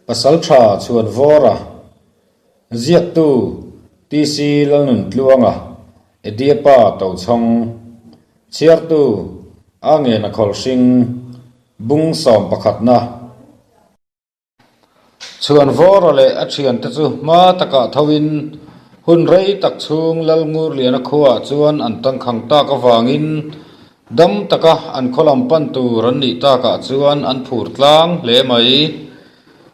Pasaltha Chhuanvawra, Ziaktu TC Lalnuntluanga, Ediapa Tochhawng, Chhiartu A Ngena Khawlhring, Bung sawmpakhatna. Chhuanvawra leh a thiante chu hma takah thoin hun rei tak chhung Lalngurliana khuaah chuan an tangkhang tak avangin dam taka an khaw lam pan tur an nih takah chuan an phur tlang hle mai.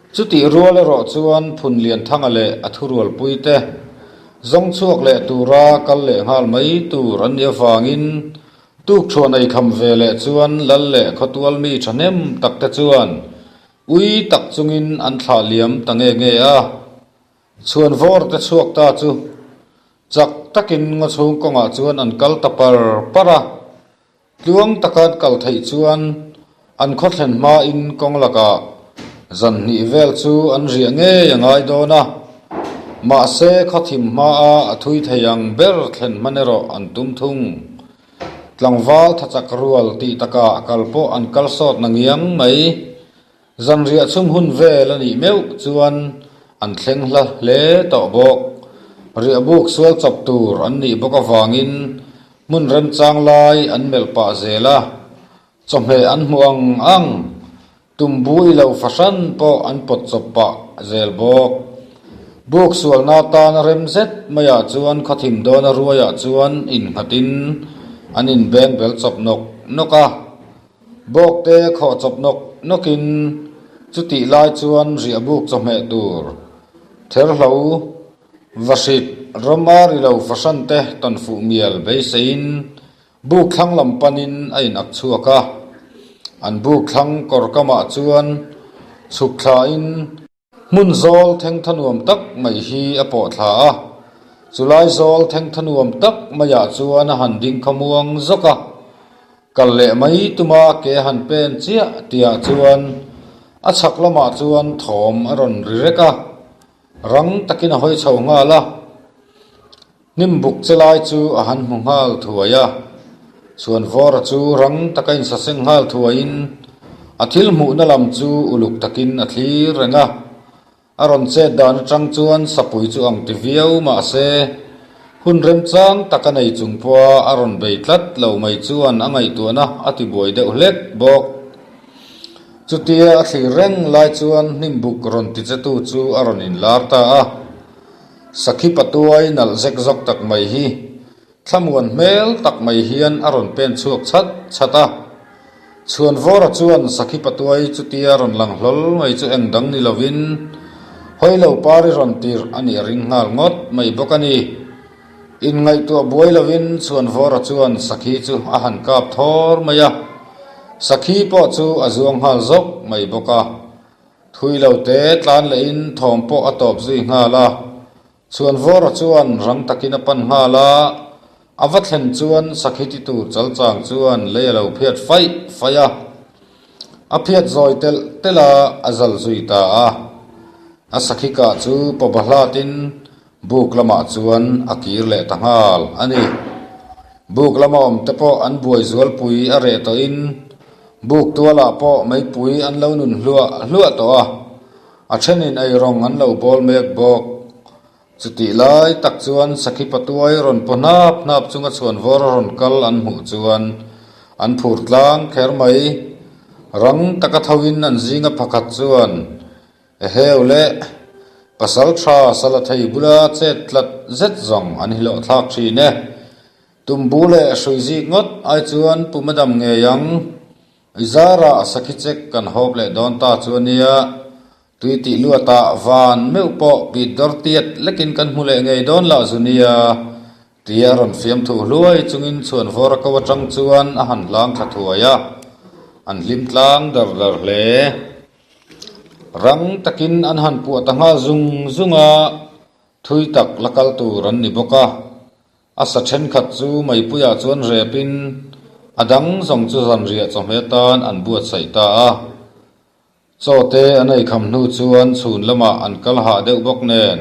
Chutih rual erawh chuan Phunlianthanga leh a thurualpuite zawng chhuak leh tura kal leh nghal mai tur an nih avangin tukṭhuan ei kham ve leh chuan Lal leh khawtual mi ṭhahnem takte chuan Ui tak chungin an thlah liam ta nge nge a, chhuan vawr te chhuak ta chu chak takin ngaw chhung kawngah chuan an kal ta par par a, tluang taka an kal theih chuan an khaw thlen hmain kawng lakah zan hnih vel chu an riah ngei a ngai dawn a, mahse khaw thim hmaa a thui thei ang ber thlen hman erawh an tum thung. Tlangval thachak rual tih takah kal pawh an kal sawt na ngiang mai. Zanriah chhung hun vel a nih meuh chuan an thleng hla hle tawh bawk. Riahbuk sual chawp tur an nih bawk avangin hmun remchang lai an melh pah zel a, chawhmeh an hmu ang ang. Tumbu i lo fahran pawh an pawt chawp pah zel bawk. Buk sualna tana rem zet maiah chuan khawthim dawna ruaiah chuan innghatin an inbeng bel chawp nawk nawk a. Bawkte khawh chawp nawk nawkin chutih lai chuan riahbuk chawhmeh tur therhlo vahrit rawmar i lo fahran te tawnfuh mial beiseiin Buk thlang lam panin a in ak chhuak a, an buk thlang kawr kamah chuan chhuk thlain hmun zawl thengtha nuam tak mai hi a pawh thla a, chulai zawl thengtha nuam tak maiah chuan a han ding kha muang zawk a, kal leh mai tuma ke a han pen chiah tihah chuan a chhak lamah chuan thawm a rawn ri rek a, rang takin a hawi chho nghal a. Hnim buk che lai chu a han hmu nghal thuai a, Chhuanvawra chu rang taka insaseng nghal thuaiin a thil hmuhna lam chu uluk takin a thlir reng a. A rawn chet dan atang chuan sapui chu ang ti viau mah se, hun remchang tak a nei chung pawha a rawn bei tlat lo mai chuan a ngaihtuahna a ti buai deuh hlek bawk. Chutia a thlir reng lai chuan hnim buk rawn ti chetu chu a rawn inlar ta a. Sakhi patuai nalh zek zawk tak mai hi thlamuan hmel tak mai hian a rawn pen chhuak chhat chhat a. Chhuanvawra chuan Sakhi patuai chutia rawn lang hlawl mai chu eng dang ni lovin Hawilo pari rawn tirh a nih a ring nghal ngawt mai bawk a ni. Inngaihtuah buai lovin Chhuanvawra chuan Sakhi chu a han kap thawr mai a. Sakhi pawh chu a zuang nghal zawk mai bawk a. Thui lo te tlan lehin thawm pawh a tawp zui nghal a, Chhuanvawra chuan rang takin a pan nghal a, a va thlen chuan sakhi ti tur chal chang chuan lei a lo phiat faih faih a, a phiat zawi telh telh a, a zal zui ta a. A sakhi kah chu pawba hlatin buk lamah chuan a kir leh ta nghal a ni. Buk lama awm te pawh an buai zualpui a reh tawhin Buk tualah pawh meipui an lo nun hluah hluah tawh a, a thenin eirawng an lo bawl mek bawk. Chutih lai tak chuan Sakhi Patuai rawn paw hnap hnap chunga chhuanvawr a rawn kal an hmuh chuan an phur tlang kher mai. Rang taka thoin an zinga phakhat chuan, Eheu le, pasal tha sala thei bula chet tlat zet zawng an hihlawh thlak thin e. Tumbu leh hrui zik ngawt ai chuan pu madam ngei ang. I zarah sakhi chek kan hawp leh dawn ta chu a nia. Tui tih luatah van meuh pawh pit dawr tiat lekin kan hmu leh ngei dawn lah zu nia. Tia rawn fiam thuh hluai chungin chhuanvawr a ko atang chuan a han hlang thla thuai a. An hlim tlang dar dar hle. Rang takin an han puah ta nghal zung zung a, thui tak la kal tur an ni bawk a. A sa thenkhat chu meipuiah chuan repin a dang zawng chu zanriah chawhmeh atan an buatsaih ta a. Chaw te an ei kham hnu chuan chhun lamah an kal hah deuh bawk nen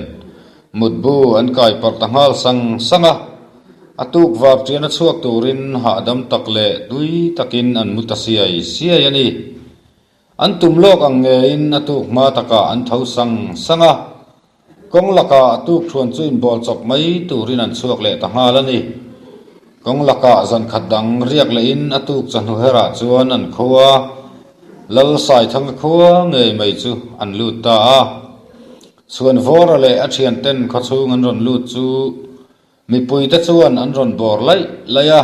mutbu an kai parh ta nghal sang sang a. A tuk var ṭian a chhuak turin hahdam tak leh tui takin an mu ta siai siai a ni. An tum lawk ang ngeiin a tuk hma takah an tho sang sang a. Kawng lakah tukthuan chu inbawl chawp mai turin an chhuak leh ta nghal a ni. Kawng lakah zan khat dang riak lehin a tuk chawhnu herah chuan an khua Lal Saithanga khua ngei mai chu an lut ta a. Chhuanvawra leh a thianten khawchhung an rawn lut chu Mipuite chuan an rawn bawr laih laih a,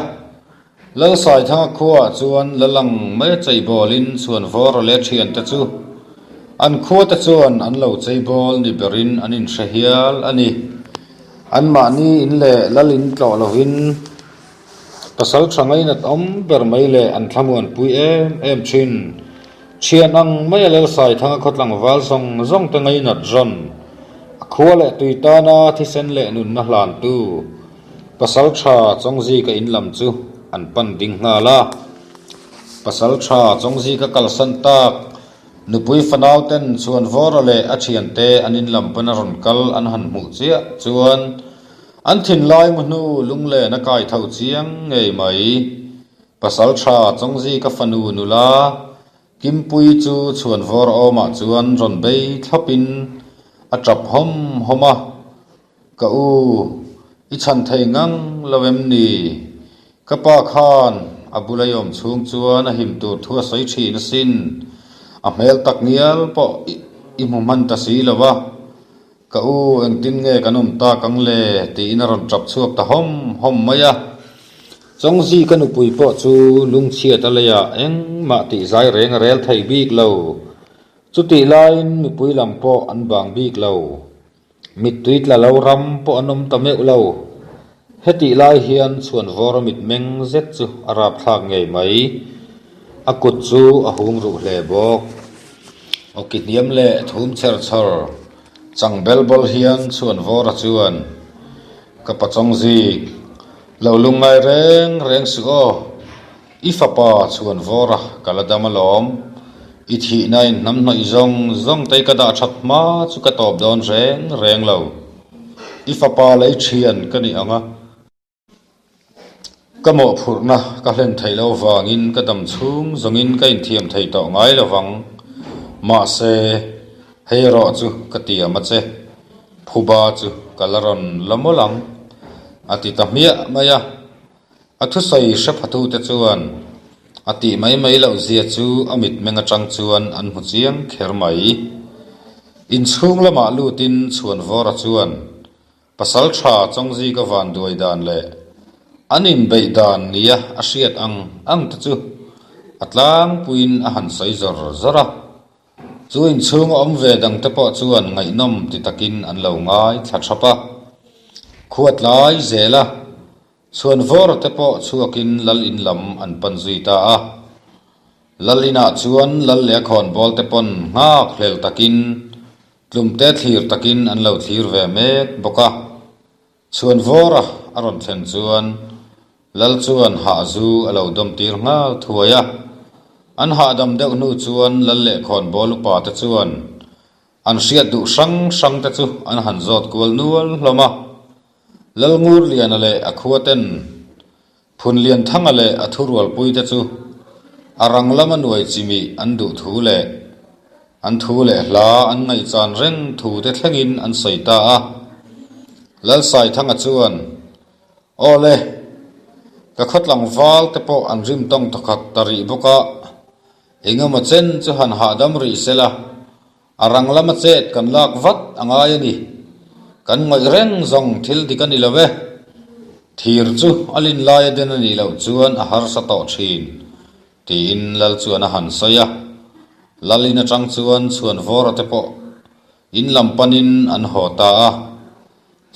Lalsaithanga khuaah chuan la lang mai a cheibawlin chhuanvawra leh thiante chu an khuate chuan an lo cheibawl ni berin an inhre hial a ni. Anmahni in leh lal in tlawh lovin pasal tha ngainat awm ber mai leh an thlamuanpui em em thin. Thian ang mai a Lalsaithanga khaw tlangval zawng zawng te ngainat rawn, a khua leh tui tana thisen leh nunna hlantu pasal tha Chawngzika in lam chu an pan ding nghal a. Pasal tha Chawngzika kalsan tak nupui fanau ten Chhuanvawra leh a thiante an in lam pana rawn kal an han hmuh chiah chuan an thinlai mu hnu lunglen a kai tho chiang ngei mai. Pasal tha Chawngzika fanu nula Kimpuii chu chhuanvawr awmah chuan rawn bei thlawpin a tap hawm hawm a, Ka u, i chhan thei ngang lo em ni? Ka pa khan a bula i awm chhung chuan a him tur thu a sawi thin asin, a hmel tak ngial pawh i hmu hman ta si lo va, Ka u, engtin nge kan awm tak ang le? tiin a rawn tap chhuak ta hawm hawm mai a. Chawngzi ka nupui pawh chu lungchhiat a leiah engmah tih zai reng a rel thei bik lo. Chutih laiin mipui lam pawh an bang bik lo. Mittui tla lo ram pawh an awm ta meuh lo. Hetih lai hian chhuanvawra mitmeng zet chu a rapthlak ngei mai. A kut chu a hung ruh hle bawk. Awki hniam leh thum chher chhawr chang bel bawl hian chhuanvawra chuan, Ka pachawng zik, lo lungngai reng reng suh aw. I fapa chhuanvawra ka la dam alawm. I thihna in hnamhnawih zawng zawng te ka dah that hma chu ka tawp dawn reng reng lo. I fapa lei thian ka nih ang a, ka mawhphurhna ka hlen theih loh vangin ka dam chhung zawngin ka inthiam thei tawh ngai lo vang. Mahse, hei erawh chu ka tiam a che, phuba chu ka la rawn la mawlh ang, a ti ta hmiah mai a. A thusawi hre phatute chuan a tih mai mai loh zia chu a mitmeng atang chuan an hmu chiang kher mai. Inchhung lamah lutin Chhuanvawra chuan pasal tha Chawngzika vanduai dan leh an inbeih dan nia a hriat ang ang te chu a tlangpuiin a han sawi zawr zawr a. Chu inchhung a awm ve dangte pawh chuan ngaihnawm ti takin an lo ngaithla thap a. Khuatlai zela Chhuanvawra te pawh chhuakin Lal in lam an pan zui ta a. Lal inah chuan Lal leh a khawnbawl te pawn nghak hlel takin, tlumte thlir takin an lo thlir ve mek bawk a. Chhuanvawra a rawn thlen chuan Lal chuan hahzu a lo dawm tir nghal thuai a. An hahdam deuh hnu chuan Lal leh khawnbawl upa te chuan an hriat duh hrang hrang te chu an han zawt kual nual hlawm a. Lalngurliana leh a khuaten Phunlianthanga leh a thurualpuite chu a rang lama nuai chimih an duh thu leh an thu leh hla an ngaihchan reng thu te thlengin an sawi ta a. Lalsaithanga chuan, Aw le, ka khaw tlangval te pawh an rim tawng thawkhat ta rih bawk a, engemaw chen chu han hahdam rih sela, A rang lama chet kan lak vat a ngai a ni. Kan ngawih reng zawng thil dik a ni lo e. Thir chu a lin laia den a nih loh chuan a harsa tawh thin, tiin Lal chuan a han sawi a. Lal in atang chuan Chhuanvawra te pawh in lam panin an haw ta a.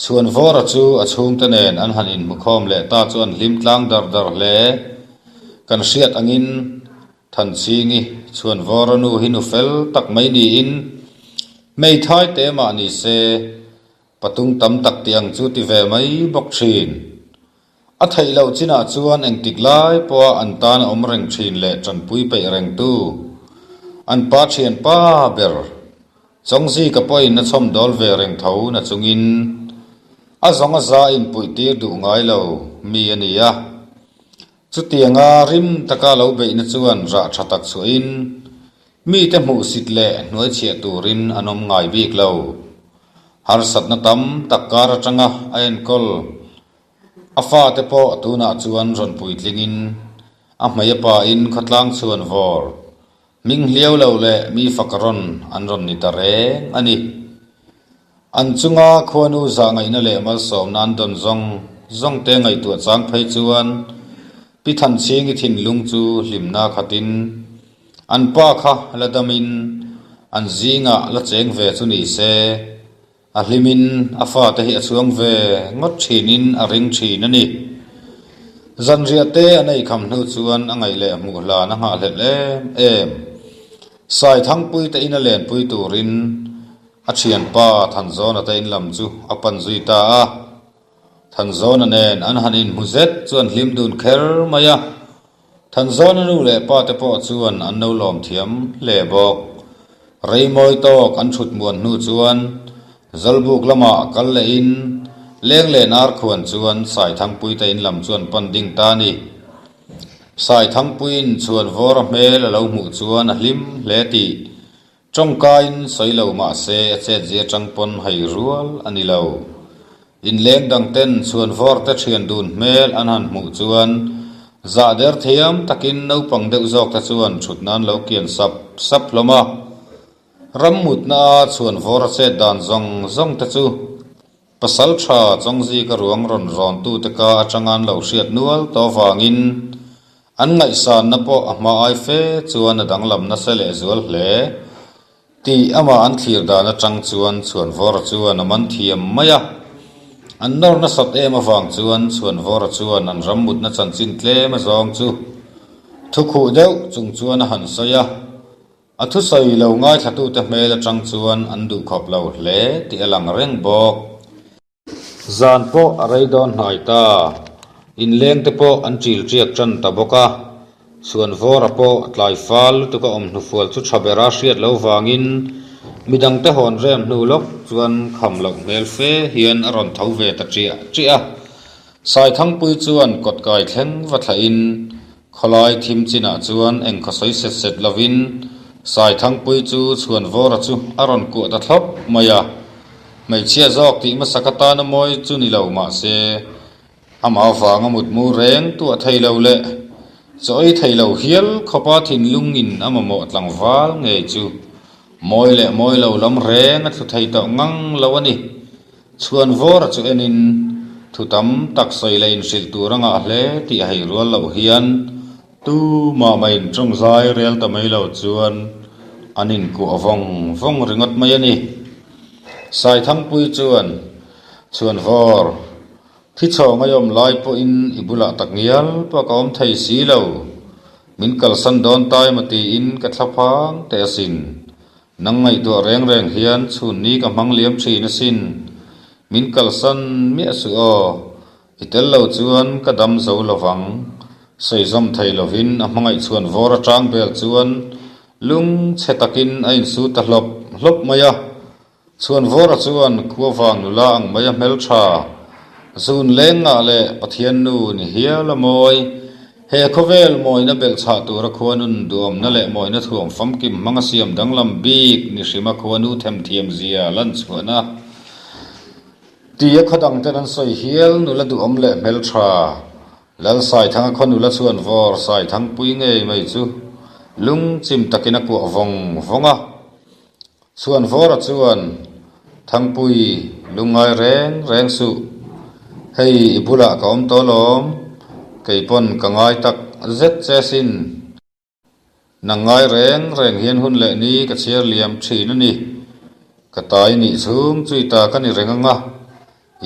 Chhuanvawra chu a chhungte nen an han inhmukhawm leh ta chu an hlim tlang dar dar hle. Kan hriat angin Thanchhingi Chhuanvawra nu hi nu fel tak mai niin hmeithai te mah ni se patung tam tak tih ang chu ti ve mai bawk thin. A theih loh chinah chuan engtik lai pawha an tan a awm reng thin leh tanpui peih rengtu an pa thianpa ber Chawngzika pawhin a chhawmdawl ve reng tho na chungin a zawng a za inpuih tir duh ngai lo mi a ni a. Chutianga rim taka lo beihna chuan rah tha tak chhuahin. Mite hmuhsit leh hnuaichhiah turin an awm ngai bik lo. Harsatna tam tak kar atanga a enkawl a fate pawh tunah chuan rawn puitlingin a hmei a pain khawtlang chhuan vawr hming hliau lo leh mi fak rawn an rawn ni ta reng a ni. An chunga khuanu zahngaihna leh malsawmna an dawn zawng zawng te ngaihtuah chang phei chuan Pi Thanchhingi thinlung chu hlimna khatin an pa kha la damin an zingah la cheng ve chu ni se, a hlimin a fate hi a chhuang ve ngawt thinin a ring thin a ni. Zanriah te an eikham hnu chuan a ngaih leh hmuh hlan a nghahhlelh em em. Saithangpui te ina lenpui turin A thianpa Thanzawna te in lam chu a pan zui ta a. Thanzawna nen an han inhmu zet chu an hlim dun kher mai a. Thanzawna nu leh pa te pawh chuan an lo lawm thiam hle bawk. Rei mawi tawk an thut muan hnu chuan Zawlbuk lamah kal lehin leng leh nar khuan chuan Saithangpui te in lam chu an pan ding ta a ni. Saithangpuiin chhuanvawra hmel a lo hmuh chuan a hlim hle tih Tawngkaiin sawi lo mah se a chetzia atang pawn hai rual a ni lo. Inleng dangten chhuanvawrte thian dun hmel an han hmuh chuan zah der thiam takin naupang deuh zawkte chuan thut nan lo kian sap sap hlawm a. Rammutna a chhuanvawr a chet dan zawng zawng te chu Pasal tha Chawngzika ruang rawn rawntute ka atanga an lo hriat nual tawh avangin an ngaihsanna pawh a hma ai fe chuan a danglam nasa leh zual hle tih amah an thlir dan atang chuan Chhuanvawra chuan a man thiam mai a. An nawr nasat em avang chuan Chhuanvawra chuan an rammutna chanchin tlem azawng chu thukhuh deuh chung chuan a han sawi a. A thusawi lo ngaithlatute hmel atang chuan an duhkhawp lo hle tih a lang reng bawk. Zan pawh a rei dawn hnai ta, inlengte pawh an ṭil ṭiak ṭan ta bawk a, Chhuanvawra pawh tlai fal lutuk a awm hnufual chu ṭha bera hriat lo vangin midangte hawn rem hnu lawk chuan kham loh hmel fe hian a rawn tho ve ta ṭiah ṭiah a. Saithangpui chuan kawtkai thleng va thlahin Khawlai thim chinah chuan eng khaw sawi set set lovin Saithangpui chu Chhuanvawra chu a rawn kuah ta thlawp mai a. Hmeichhia zawk tih hmasak atana mawi chu ni lo mah se, amah avanga mutmu reng tuah thei lo leh chaw ei thei lo hial khawpa thinlungin a mamawh tlangval ngei chu mawi leh mawi lo lam reng a thlu thei tawh ngang lo a ni. Chhuanvawra chu enin thu tam tak sawi leh inhrilh tur a ngah hle tih a hei rual loh hian tumah mah in tawngzai rel ta mai lo chuan an inkuah vawng vawng ringawt mai a ni. Saithangpui chuan Chhuanvawr, thi chhawng a awm lai pawhin i bulah tak ngial pawh ka awm thei si lo, min kalsan dawn ta emaw tiin ka thlaphang teh asin. Nang ngaihtuah reng reng hian chhun ni ka hmang liam thin asin. Min kalsan miah suh aw. I tel lo chuan ka dam zo lovang. Sawi zawm thei lovin a hmangaih chhuan vawr atang bel chuan lung chhe takin a insu ta hlawp hlawp mai a. Chhuan vawra chuan khua vang nula ang mai a hmeltha. Zun leng ngah leh Pathian nu ni hial a mawi. He khawvel mawina belhchhah tura khuanun duamna leh mawina thuam famkim hmanga siam danglam bik ni hrima khuanu themthiam zia lan chhuahna tia khaw dang ten an sawi hial nula duhawm leh hmeltha Lal Saithanga khaw nula chuan vawr Saithangpui ngei mai chu lungchim takin a kuah vawng vawng a. Chhuanvawra chuan, Thangpui, lungngai reng reng suh. Hei i bulah ka awm tawh lawm, kei pawn ka ngai tak zet che sin. Nang ngai reng reng hian hun leh ni ka chhiar liam thin a ni. Ka tai nih chhung chu i ta ka ni reng anga,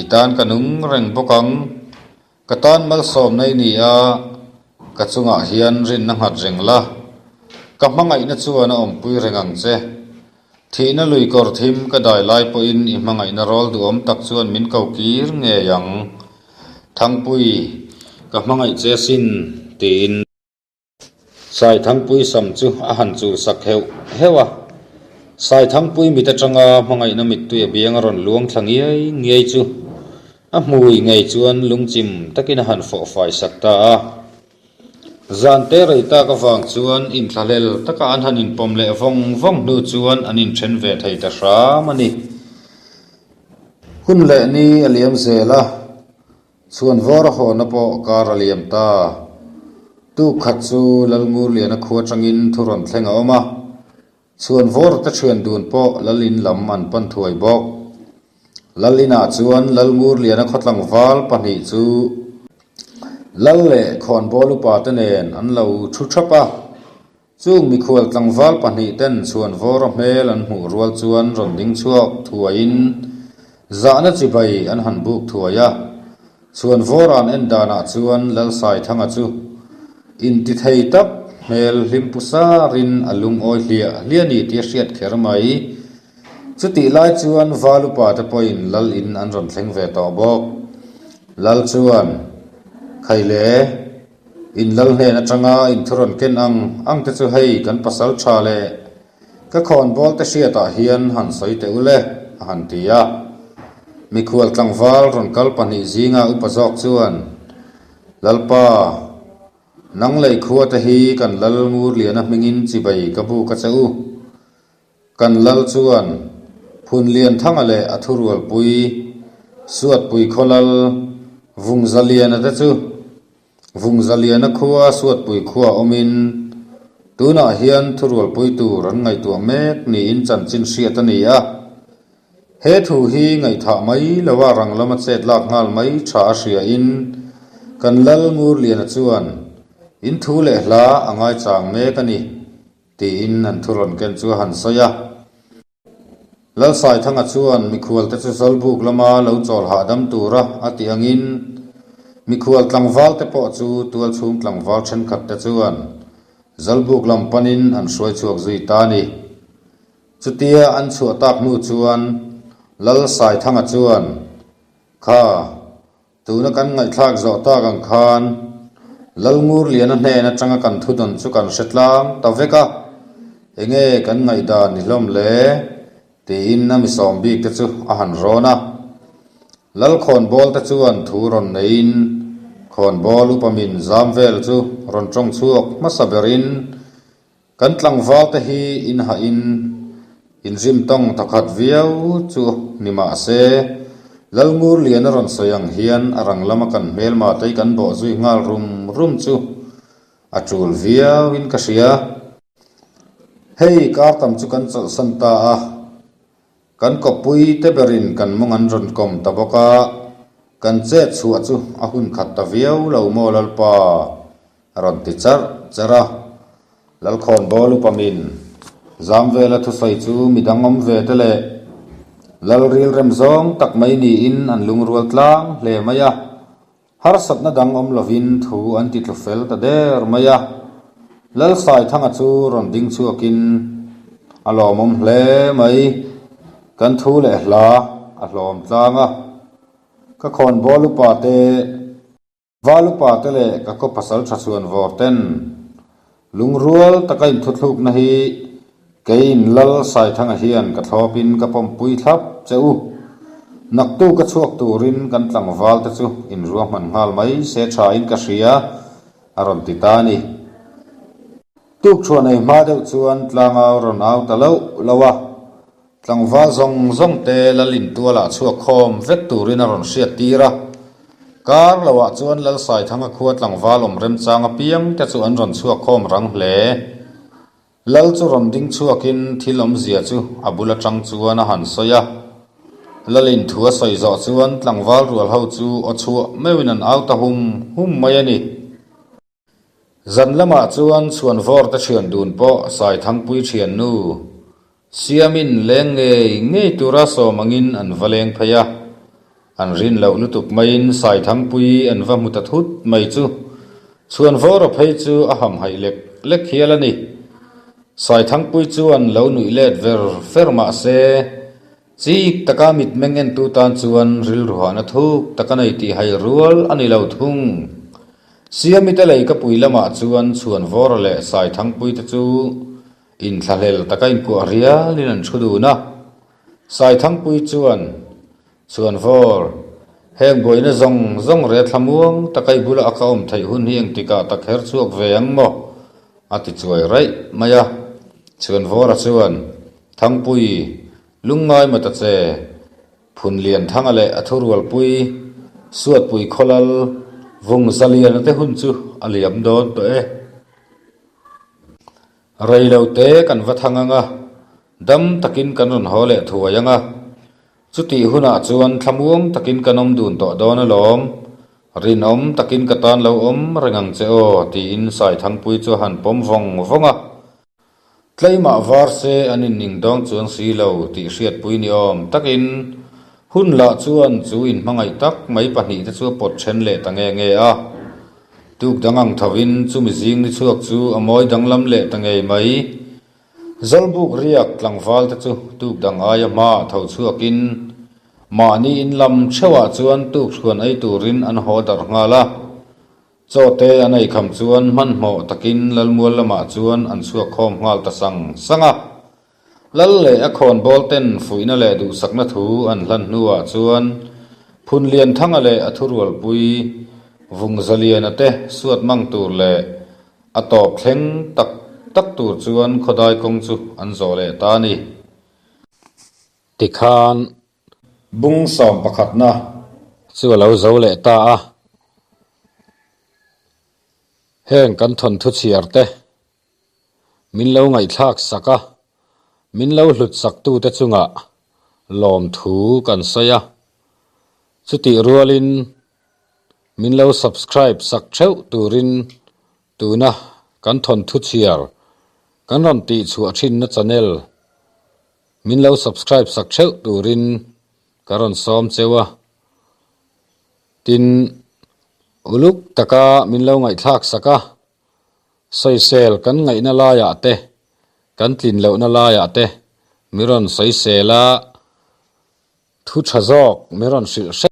i tan ka nung reng bawk ang. Ka tan malsawmna i ni a, ka chungah hian rinna nghat reng la. Ka hmangaihna chuan a awmpui reng ang che. Thihna lui kawr thim ka dai lai pawhin i hmangaihna rawl duhawm tak chuan min ko kir ngei ang. Thangpui, ka hmangaih che sin, tiin. Saithangpui sam chu a han chul sak heuh heuh a, Saithangpui mit atanga hmangaihna mittui a biang a rawn luang thla ngiai ngiai chu a hmui ngei chuan lungchim takin a han fawh fai sak ta a. Zan te rei tak avang chuan inthlahlel taka an han inpawm leh vawng vawng hnu chuan an inthen ve thei ta hram a ni. Hun leh ni a liam zel a, Chhuanvawr a hawna pawh kar a liam ta. Tuk khat chu Lalngurliana khua atangin thu rawn thleng a awm a, Chhuanvawr te thian dun pawh Lalin lam an pan thuai bawk. Lalinah chuan Lalngurliana khaw tlangval pahnih chu Lal leh Khawnbawl upa te nen an lo thu thap a. Chung mikhual tlangval pahnih ten Chhuanvawra hmel an hmuh rual chuan rawn ding chhuak thuaiin zahna chibai an han buk thuai a. Chhuanvawra an en danah chuan Lalsaithanga chu intithei tak hmel hlim pu sarin a lungawi hliah hliah ni tih a hriat kher mai. Chutih lai chuan Val upa te pawhin Lal in an rawn thleng ve tawh bawk. Lal chuan, Khaile, in Lal hnen atanga inthu rawn ken ang ang te chu hei kan pasal tha leh Ka khawnbawl te hriatah hian han sawi teh ule, a han ti a. Mikhual tlangval rawn kal pahnih zinga upa zawk chuan, Lalpa, nang lei khua te hi kan Lal Ngurliana hmingin chibai ka buk a che u. Kan Lal chuan Phunlianthanga leh a thurualpui, Suatpui khaw Lal Vungzaliana te chu Vungzaliana khua Suatpui khua awmin tunah hian thurualpui tur an ngaihtuah mek niin chanchin hriat a ni a. He thu hi ngaihthah mai loa rang lama chet lak nghal mai tha a hriain kan Lal Ngurliana chuan in thu leh hla a ngaichang mek a ni tiin an thu rawn ken chu a han sawi a. Lalsaithanga chuan mikhualte chu Zawlbuk lama lo chawl hahdam tura a tih angin mikhual tlangvalte pawh chu tualchhung tlangval thenkhatte chuan Zawlbuk lam panin an hruai chhuak zui ta a ni. Chutia an chhuah tak hnu chuan Lalsaithanga chuan, Kha, Tuna kan ngaihthlak zawh tak ang khan Lalngurliana hnen atanga kan thudawn chu kan hre tlang ta vek a, enge kan ngaihdan ni hlawm le? tiin a misawm bik te chu a han rawn a. Lalkhawnbawl te chuan thu rawn neiin khawnbawl upa min zam vel chu rawn tawng chhuak hmasa berin Kan tlangval te hi inhahin inrim tawng thawkhat viau chu ni mah se, Lalngurliana rawn sawi ang hian a rang lama kan hmelma te hi kan bawh zui nghal rum rum chu a tul viauin ka hria. Hei kar tam chu kan chawlhsan ta a, kan kawppui te berin kan mawng an rawn kawm ta bawk a, kan chet chhuah chu a hun khat ta viau lo maw Lalpa? A rawn ti charh charh a, Lalkhawnbawl upa min zam vela thusawi chu midang awm ve te leh Lalril rem zawng tak mai niin an lungrual tlang hle mai a, harsatna dang awm lovin thu an ti tlu fel ta der mai a. Lalsaithanga chu rawn ding chhuakin a lawmawm hle mai, kan thu leh hla a hlawm tlang a, ka khawnbawl upa te, Val upa te leh ka khaw pasal tha chhuan vawr ten lungrual taka inthuthlukna hi keiin Lal Saithanga hian ka thlawpin ka pawmpui thlap che u. Naktuk a chhuak turin kan tlangval te chu inruahman nghal mai se thain ka hria, a rawn ti ta a ni. Tukṭhuan ei hma deuh chuan tlangau rawn au ta loh loh a. Tlangval zawng zawng te Lal intualah chhuak khawm vek turin a rawn hriat tir a. Kar loah chuan Lal Saithanga khua tlangval awm remchang apiang te chu an rawn chhuak khawm rang hle. Lal chu rawn ding chhuakin thil awmzia chu a bul atang chuan a han sawi a. Lalin thu a sawi zawh chuan tlangval rual ho chu aw chhuah meuhin an au ta hum hum mai a ni. Zan lamah chuan Chhuanvawr te thian dun pawh Saithangpui thiannu Siamin leng ngei ngei tura sawm angin an va leng phei a. An rin loh lutuk maiin Saithangpui an va hmu ta thut mai chu Chhuanvawra phei chu a hamhaih lek lek hial a ni. Saithangpui chuan lo nuih let ver fer mah se Chik taka mitmeng entu tan chuan rilruhana thuk tak a nei tih hai rual a ni lo thung. Siamite lei ka pui lamah chuan Chhuanvawra leh Saithangpui te chu inthlahlel taka inkuah rialin an thu dun a. Saithangpui chuan, Chhuanvawr, Heng buaina zawng zawng reh thlamuang taka i bula a ka awm theih hun hi engtikah tak her chhuak ve ang maw? a ti chuai raih mai a. Chhuanvawra chuan, Thangpui, lungngai maw ta che, Phunlianthanga leh a thurualpui, Suatpui khawlal, Vungzaliana te hun chu a liam dawn tawh e. Rei lo te kan va thang ang a, dam takin kan rawn haw leh thuai ang a. Chutih hunah chuan thlamuang takin kan awm dun tawh dawn alawm, rinawm takin ka tan lo awm reng ang che aw, tiin Saithangpui chu a han pawm vawng vawng a. Tleimah var se an inning dawng chuang si lo tih hriatpui ni awm takin hun lah chuan chu inhmangaih tak mai pahnihte chu a pawt then leh ta nge nge a. Tuk dang ang thovin chumi zing ni chhuak chu a mawi danglam leh ta ngei mai. Zawlbuk riak tlangval te chu tuk dang aia hmaah tho chhuakin mahni in lam theuhah chuan tuk hruan ei turin an haw darh nghal a. Chaw te an ei kham chuan hmanhmawh takin Lalmual lamah chuan an chhuak khawm nghal ta sang sang a. Lal leh a khawnbawl ten fuihna leh duhsakna thu an hlan hnuah chuan Phunlianthanga leh a thurualpui Vungzaliana te suat mang tur leh a tawp thleng tak tak tur chuan khawdai kawng chu an zawh leh ta a ni. Tikhan Bung sawm pakhatna chu a lo zo leh ta a, heng kan thawnthu chhiar te min lo ngaihthlak sak a, min lo hlut sak tute chungah lawmthu kan sawi a, chutih rualin min lo subscribe sak theuh turin tuna kan thawnthu chhiar kan rawn tihchhuah thinna channel Min lo subscribe sak theuh turin ka rawn sawm cheu a, tin uluk taka min lo ngaihthlak sak a, sawisel kan ngaihna laiah te, kan tlin lohna laiah te mi rawn sawisel a, thu tha zawk mi rawn hrilh hrep.